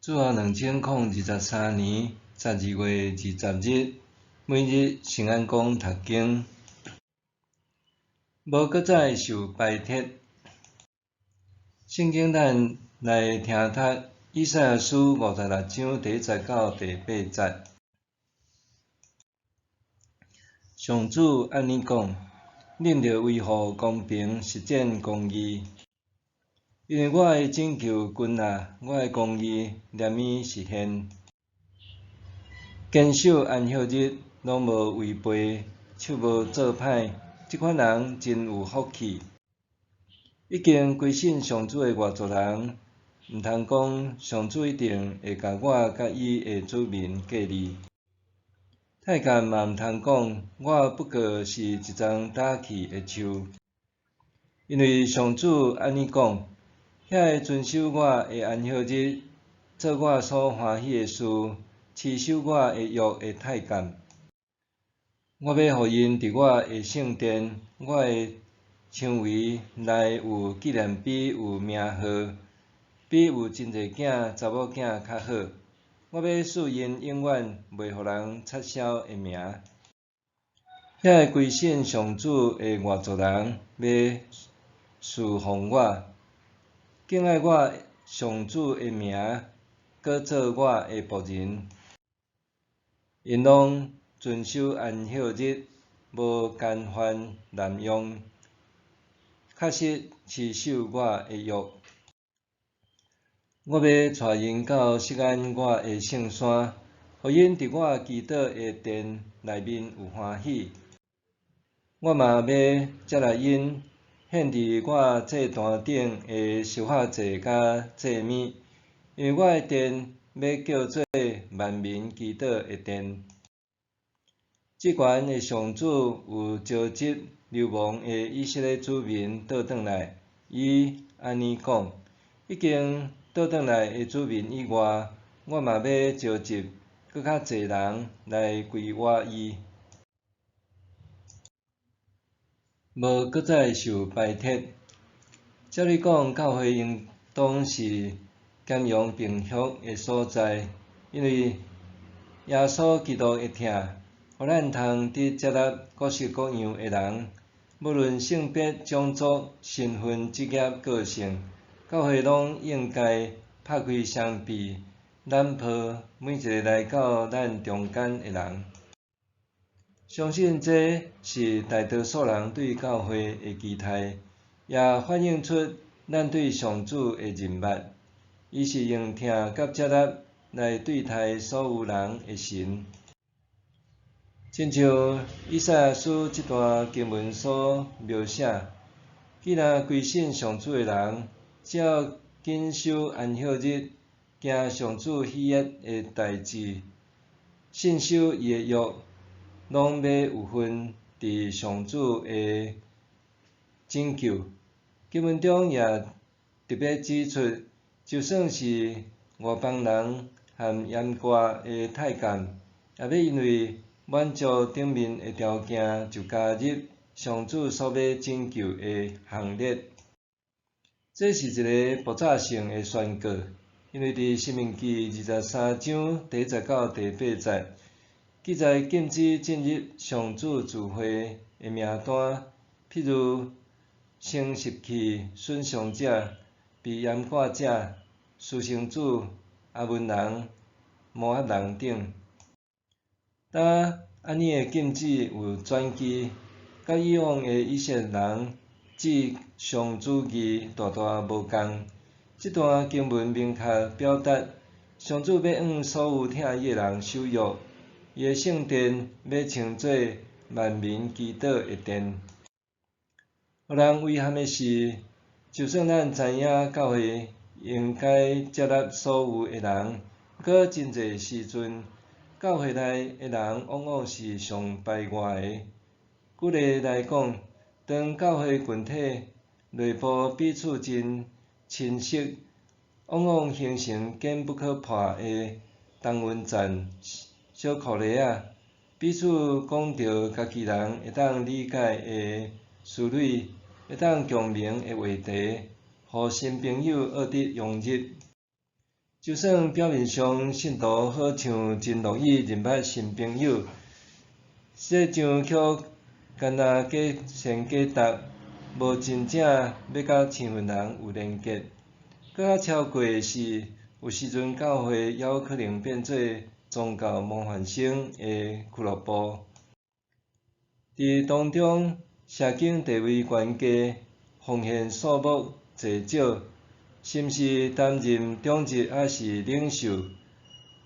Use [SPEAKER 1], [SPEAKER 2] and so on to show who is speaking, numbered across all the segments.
[SPEAKER 1] 主後2023年12月20日，每日聖安講讀經，無閣再受排斥。聖經咱來聽讀以賽亞書56章第一節到第八節。上主按呢講：恁著維護公平，實踐公義。因為我的拯救近啊，我的公義連於實現。堅守安息日，攏無違背，手無做歹，這款人真有福氣。已經歸信上主的外族人，毋通講上主一定會共我佮伊的子民隔離。太監嘛毋通講，我不過是一叢打去的樹。因為上主按呢講：遐个遵守我的安息日，做我所歡喜的事，持守我的約的太監，我欲予𪜶佇我的聖殿，我的牆圍內有紀念碑，有名號，比有真濟囝查某囝較好。我欲賜𪜶永遠袂予人擦消的名。遐个歸信上主的外族人，欲事奉我，敬愛我上主的名，閣做我的僕人，𪜶攏遵守安息日，無干犯濫用，確實持守我的約。我欲帶𪜶到錫安我的聖山，予𪜶佇我祈禱的殿內面有歡喜。我嘛欲接納𪜶獻佇我祭壇頂的燒化祭佮祭物，因為我的殿欲叫做萬民祈禱的殿。至懸的上主有召集流亡的以色列子民倒轉來，伊按呢講：已經倒轉來的子民以外，我嘛欲召集閣較濟人來歸我伊。無閣再受排斥。照理講，教會應當是兼容並蓄的所在，因為耶穌基督的疼，予咱通得接納各式各樣的人，無論性別、種族、身份、職業、個性，教會攏應該拍開雙臂，攬抱每一個來到咱中間的人。相信這是大多數人對教會的期待，也反映出咱對上主的認捌。伊是用疼佮接納來對待所有人的神。親像以賽亞書這段經文所描寫，既然歸信上主的人，只要謹守安息日，行上主喜悅的代誌，信守伊的約，攏欲有份佇上主的拯救。經文中也特別指出，就算是外邦人和閹割的太監，也欲因為滿足頂面的條件，就加入上主所欲拯救的行列。這是一个爆炸性的宣告，因為佇申命記23章第一節到第八節，記載禁止進入上主聚會的名單，譬如生殖器損傷者、被閹割者、私生子、亞捫人、摩押人等。當按呢的禁止有轉機，佮以往的以色列人至上主義大大無仝。這段經文明確表達，上主欲向所有疼伊的人守約，伊的聖殿欲稱做萬民祈禱的殿。予人遺憾的是，就算咱知影教會應該接納所有的人，毋過真濟時陣，教會內的人往往是上排外的。舉例來講，當教會群體內部彼此真親熟，往往形成堅不可破的同溫層小箍螺仔，彼此講著家己人會當理解的詞語，會當共鳴的話題，予新朋友學得融入。就算表面上信徒好像真樂意認捌新朋友，實際上卻敢若假善假搭，無真正欲佮身份人有連結。閣較超過的是，有時陣教會猶可能變做宗教模範生的俱樂部。佇當中，社經地位懸低，奉獻數目濟少，是毋是擔任長執抑是領袖，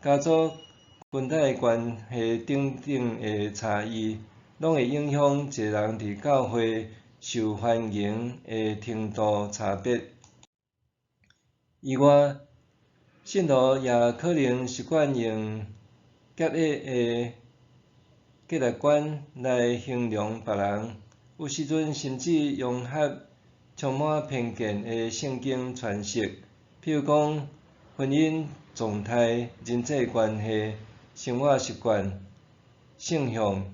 [SPEAKER 1] 家族裙帶關係等等的差異，攏會影響一個人佇教會受歡迎的程度差別。以外，信徒也可能習慣用狹隘的價值觀來形容別人，有時陣甚至融合充滿偏見的聖經詮釋，譬如講婚姻狀態、人際關係、生活習慣、性向、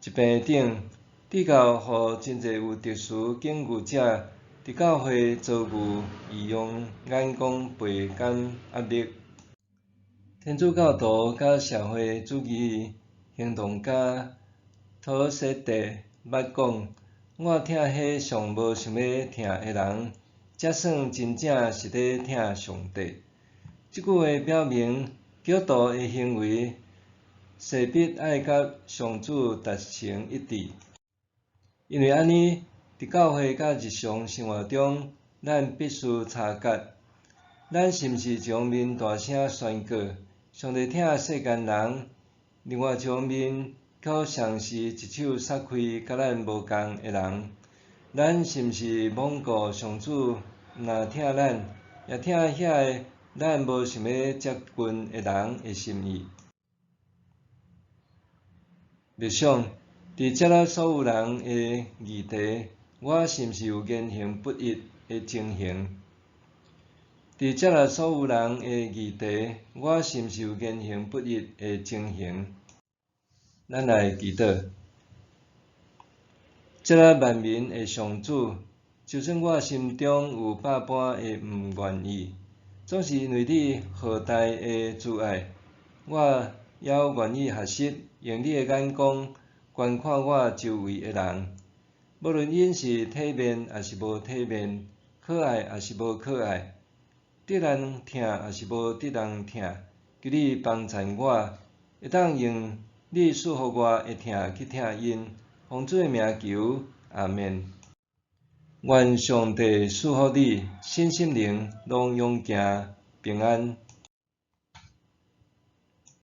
[SPEAKER 1] 疾病等，直到予真濟有特殊境遇者佇教會遭遇異樣眼光，倍感壓力。天主教徒佮社會主義行動家陶斯蒂捌講：我疼彼上無想欲疼的人，才算真正是咧疼上帝。這句話表明，基督徒的行為勢必愛佮上主達成一致。因為按呢，佇教會佮日常生活中，咱必須察覺，咱是毋是一方面大聲宣告上帝疼世間人，另外一方面卻常時一手捒開佮咱無仝的人？咱是毋是罔顧上主毋但疼咱，也疼遐个咱無想欲接近的人的心意？默想，佇接納所有人的議題，我是毋是有言行不一的情形？佇接納所有人的議題，我是毋是有言行不一的情形？咱來祈禱。接納萬民的上主，就算我心中有百般的毋願意，總是因為你浩大的慈愛，我猶願意學習用你的眼光觀看我周圍的人，無論𪜶是體面抑是無體面，可愛抑是無可愛，得人疼抑是無得人疼，求你幫贊我，會當用你賜予我的疼去疼𪜶，奉主的名求，阿們。願上帝賜福你，身心靈攏勇健平安。